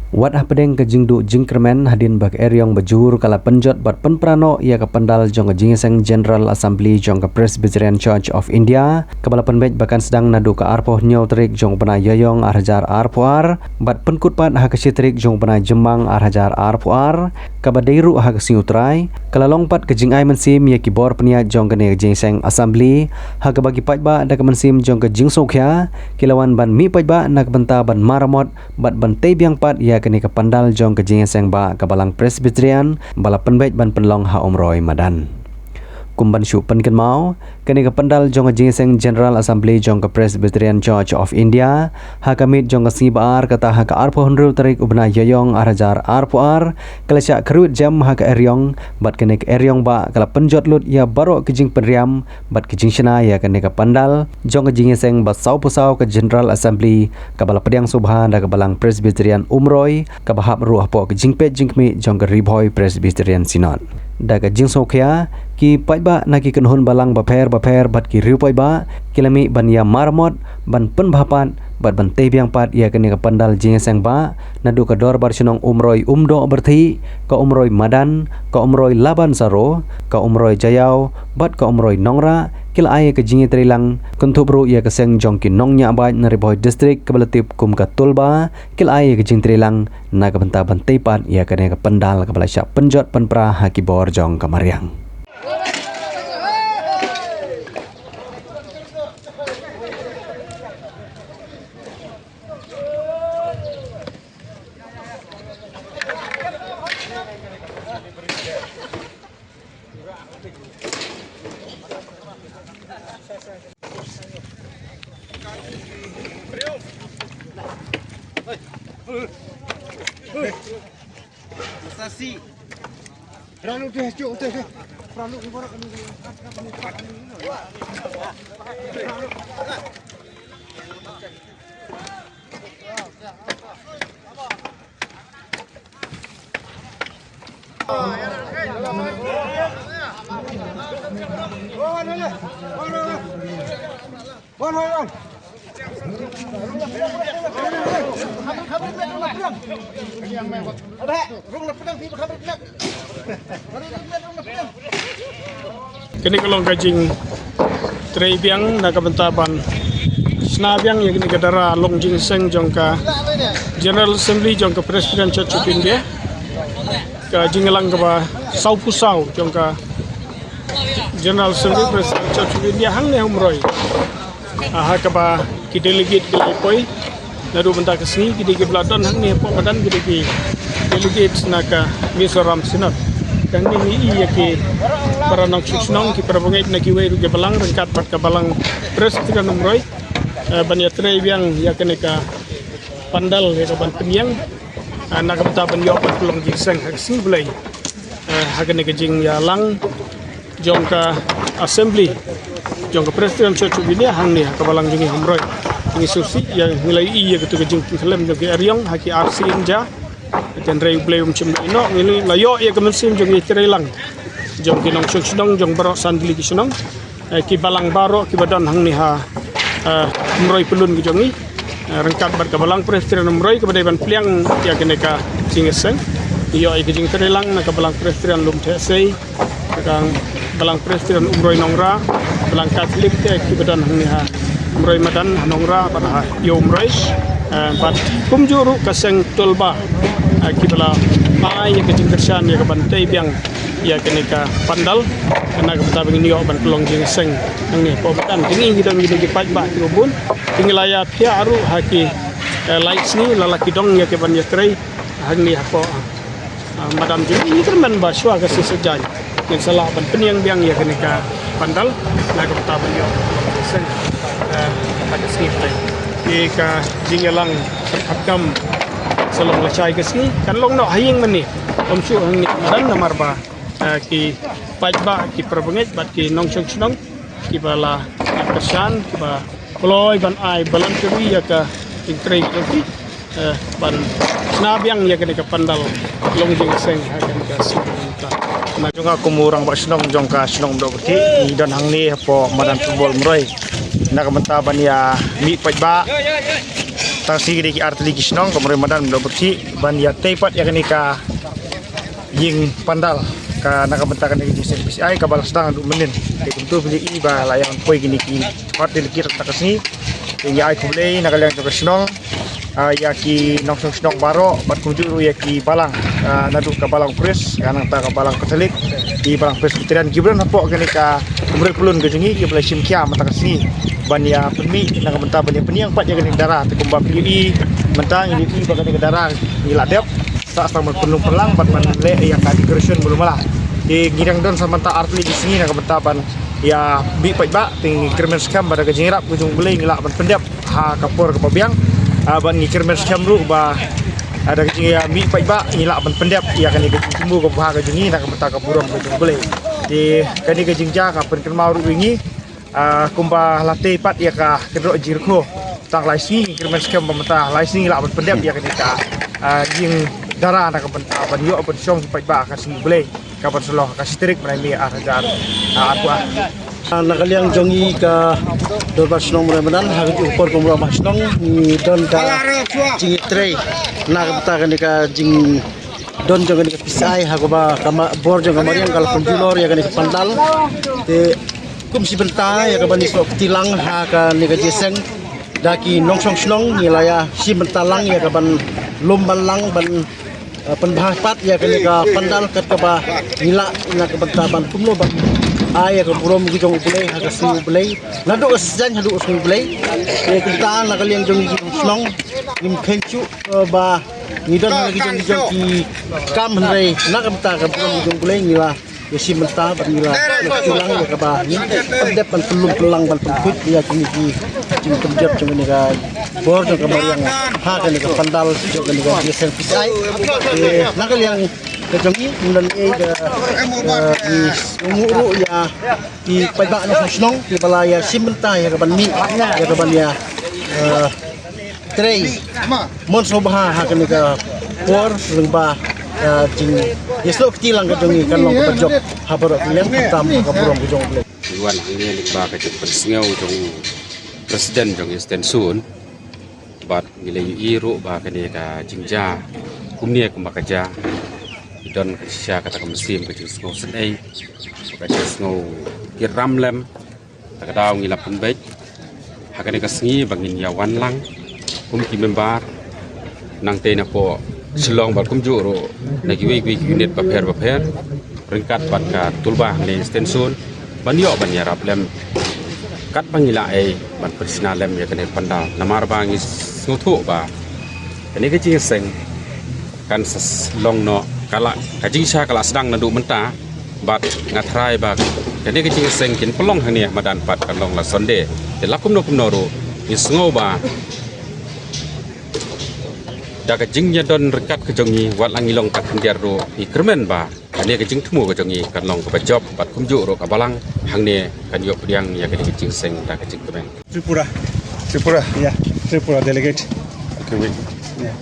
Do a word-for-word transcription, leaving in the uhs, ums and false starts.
Wat hapdeng ka jingduh jingkyrmen, hadien ba ka eriong bajur ka la pynjot bad pynpra noh ïa ka pandal jong ka jingïaseng General Assembly jong ka Presbyterian Church of India, kaba la pynbeit ba kan sdang naduh ka arphew hynñiew tarik jong u bnai Ïaïong ar hajar arphew ar bad pynkut pat ha ka shi tarik jong u bnai Jymmang ar hajar arphew ar, kaba dei ruh ha ka Sngi U Trai. Ka la long pat ka jingai mynsiem ïa ki bor pynïaid jong kane ka jingïaseng Assembly, ha kaba ki paidbah da ka mynsiem jong ka jingsngewkhia ki la wan ban mih paidbah na ka bynta ban maramot bad ban tei biang pat ïa kane ka pandal jong ka jingïaseng bah ka Balang Presbyterian ba la pynbeit ban pynlong ha Umroi madan. Kum ban shu pynkynmaw, kane ka pandal jong ka jingïaseng General Assembly jong ka Presbyterian Church of India, ha ka miet jong ka sngi ba ar, kata ha ka arphew hynriew tarik u bnai Ïaïong ar hajar arphew ar, ka la shah kyrwit jem ha ka eriong, bad kane ka eriong bah ka la pynjot lut ïa baroh ki jingpynriam bad ki jingshna ïa kane ka pandal jong ka jingïaseng ba sawphew saw ka General Assembly, kaba la pdiang sngewbha da ka Balang Presbyterian Umroi, kaba hap ruh hapoh ka jingpeit jingkhmih jong ka Ri Bhoi Presbyterian Synod. Da ka jingsngewkhia, ki paidbah na ki kynhun balang bapher bapher bad ki riew paidbah ki la mih ban ïa maramot, ban pynbha pat bad ban tei biang pat ïa kane ka pandal jingïaseng bah, naduh ka Dorbar Shnong Umroi Umdoh Byrthih, ka Umroi Madan, ka Umroi Laban Saro, ka Umroi Jaïaw bad ka Umroi Nongrah, ki la ai ïa ka jingïatreilang, kynthup ruh ïa ka seng jong ki nongñiah bike na Ri Bhoi District kaba la tip kum ka Tulba, ki la ai ïa ka jingtreilang na ka bynta ban tei pat ïa kane ka pandal kaba la shah pynjot pynpra ha ki bor jong ka mariang. Kane ka long ka jingtrei biang na ka bynta ban shna biang ïa kane ka dara long jingïaseng jong ka General Assembly jong ka Presbyterian Church of India. Ka jingïalang kaba sawphew saw jong ka General Assembly Presbyterian Church of India hangne ha Umroi. Ah, ha kaba ki delegate ki la poi naduh mynta ka sngi, ki dei kiba la don hangne hapoh madan, ki dei ki delegate na ka Mizoram Synod. Hangne ngi ïohi ïa ki para nongshong shnong, ki para bangeit na kiwei ruh ki balang, ryngkat bad ka Balang Presbyterian Umroi, eh, ban ïatrei biang ïa kane ka pandal, ïa ka ban pynïeng, eh, na ka bynta ban ïoh ban pynlong jingïaseng ha ka sngi Blei. Eh, ha kane ka jingïalang jong ka Assembly jong ka Presbyterian Church of India hangne ha ka balang jong ngi ha Umroi. Ngi sngewsih ïa, ngi la ïohi ïa katu ka jingpynkhlem jong ki eriong ha ki ar sien ja. Hynrei U Blei um shym la ïehnoh, ngi la ïoh ïa ka mynsiem jong ngi ïatreilang jong ki nongshong shnong jong baroh san tylli ki shnong. Eh, ki balang baroh kiba don hangne ha, eh, Umroi pyllun ki jong ngi. Eh, ryngkat bad ka Balang Presbyterian Umroi kaba dei ban pynïeng ïa kane ka jingïaseng. Ïoh ïa ka jingtreilang na ka Balang Presbyterian Lumtheh Sei, ka Balang Presbyterian Umroi Nongrah, Balang Katholik te kiba don hangne ha Umroi Madan, ha Nongrah bad ha Ïew Umroi. Eh, bad kumjuh ruh ka seng Tulba, eh, kiba la ai ïa ka jingkyrshan ïa ka ban tei biang ïa kane ka pandal, na ka bynta ba ngin ïoh ban pynlong jingïaseng hangne hapoh madan. Te ngi, ngi don, ngi don ki paidbah kiba bun. Te ngi la ïa phiah ruh ha ki, eh, lai sngi la la ki dong ïa ki ban ïatrei hangne hapoh, ah, madan jong ngi. Ngi kyrmen ba shuwa ka sngi Saitjaiñ ngin sa lah ban pynïeng biang ïa kane ka pandal na ka bynta ban ïoh jingïaseng, eh, ha ka sngi Blei. Te ka jingïalang kyrpad kam sa long lashai ka sngi, kan long noh ha ïing mynne, ym shuh hangne madan, namar ba, eh, ki paidbah, ki para bangeit bad ki nongshong shnong kiba la kyrshan, kiba kloi ban ai voluntary ïa ka jingtrei jong ki, eh, ban shna biang ïa kane ka pandal long jingïaseng ha kane ka sngi. Na jong nga kum u rangbah shnong jong ka shnong Umdoh Byrthih, ngi don hangne hapoh madan football Umroi. Na ka bynta ban ïa mih paidbah. Tang shi ki dei ki artylli ki shnong ka Mawrei Madan Mawlai Byrthih ban ïa tei pat ïa kane ka ïing pandal ka na ka bynta kane ka jingïaseng PCI kaba la sdang naduh mynnin. Te kumta phi ïohi ba la ïa poi kine ki pat delegate mynta ka sngi. Te ngi ai khublei na ka liang jong ka shnong, ah, ïa ki nongshong shnong baroh bad kumjuh ruh ïa ki balang, ah, naduh ka balang Khrist, ka nangta ka balang Katholik, ki balang Presbyterian, kiba don hapoh kane ka Mawrei Pyllun ka jong ngi, kiba la shim khia mynta ka sngi ban ïa pynmih na ka bynta ban ïa pynïeng pat ïa kane ka dara. Te kumba phi ïohi mynta ngi ïohi ba kane ka dara ngi la dep, sa tang ban pynlong pynlang bad ban leh ïa ka decoration ba la mala. Te ngi dang don sa mynta artylli ki sngi na ka bynta ban ïa mih paidbah, te ngi kyrmen skhem ba da ka jingïarap ka jong U Blei ngi lah ban pyndep ha ka por kaba biang. Ah, bad ngi kyrmen skhem ruh ba, ah, da ka jingïa mih paidbah ngi lah ban pyndep ïa kane ka jingthmu kaba bha ka jong ngi na ka bynta ka burom ka jong U Blei. Te kane ka jingjia ka pynkynmaw ruh ïa ngi, ah, kumba la tei pat ïa ka kynroh jingkyrkhu. Tang lai sngi ngi kyrmen skhem ba mynta lai sngi ngi lah ban pyndep ïa kane ka, ah, jingdara na ka bynta ban ïoh ban shong ki paidbah ka sngi U Blei. Ka ban sa long ka shi tarik bnai May ar hajar arphew ar. Ah, na ka liang jong ngi ka Dorbar Shnong Mawrei Madan, ha kajuh ka por ka Mawrei Shnong ngi don ka jingïatrei na ka bynta kane ka jingdon jong kane ka PCI, ha kaba ka ma-, bor jong ka mariang ka la pynjulor ïa kane ka pandal. Te kum shi bynta ïa kaban ïasnoh kti lang ha kane ka jingïaseng da ki nongshong shnong, ngi la ïa shi bynta lang ïa kaban lum ban lang ban, eh, pynbha pat ïa kane ka pandal kat kaba ngi lah na ka bynta ban kumno ban ai ïa ka burom ka jong U Blei ha ka sngi U Blei, naduh ka sien haduh ka sngi U Blei. Ïa kumta na ka liang jong ngi ki shnong ngim kheiñ shuh, eh, ba ngi don ha ki jong ki jong ki kam, hynrei na ka bynta ka burom ka jong U Blei ngi la ïa shi bynta ban ïa la ïa ka chulang ïa kaba ngi pyndep ban pynlum pynlang ban pynkhuid ïa kine ki jingpynjot jong kane ka bor jong ka mariang ha kane ka pandal jong kane ka jingïaseng PCI. Eh, na ka liang ka jong ngi, ngi don ei ka, eh, ngi sngewnguh ruh ïa ki paidbah nongshong shnong kiba la ïa shi bynta ïa kaban mih ïa kaban ïa, eh, trei mon sngewbha ha kane ka por lyngba, eh, jingïasnoh kti lang ka jong ngi kan long kaba jop ha baroh ki liang, khamtam ha ka burom ka jong U Blei. Ngi wan hangne lyngba ka jingpynsngew jong u President jong East Ten Zone bad ngi la ïohi ruh ba kane ka jingjia kumne kumba ka jia, ngi don ka shisha kata ka mynsiem ka jingsngew synei, ka jingsngew kyrpang lem. Ta ka daw ngi la pynbeit ha kane ka sngi ba ngin ïa wan lang kum ki member nangtei napoh Shillong bad kumjuh ruh na kiwei kiwei ki unit bapher bapher ryngkat bad ka tulba hangne East Ten Zone ban ïoh ban ïarap lem katba ngi lah ei ban pynshna lem ïa kane ka pandal. Namar ba ngi sngewthuh ba kane ka jingïaseng kan sa s-, long noh, ka la, ka jingshisha ka la sdang naduh mynta, bad nga tharai ba kane ka jingïaseng kin pynlong hangne ha madan pat kan long la Sunday. Te la kumno kumno ruh ngi sngew ba da ka jingïadon ryngkat ka jong ngi, wat la ngi long ka khyndiat ruh, ngi kyrmen ba kane ka jingthmu ka jong ngi kan long kaba jop bad kumjuh ruh ka balang hangne kan ïoh pdiang ïa kane ka jingïaseng da ka jingkmen. Tripura. Tripura? Yeah, Tripura delegate. Okay, wait. Yeah.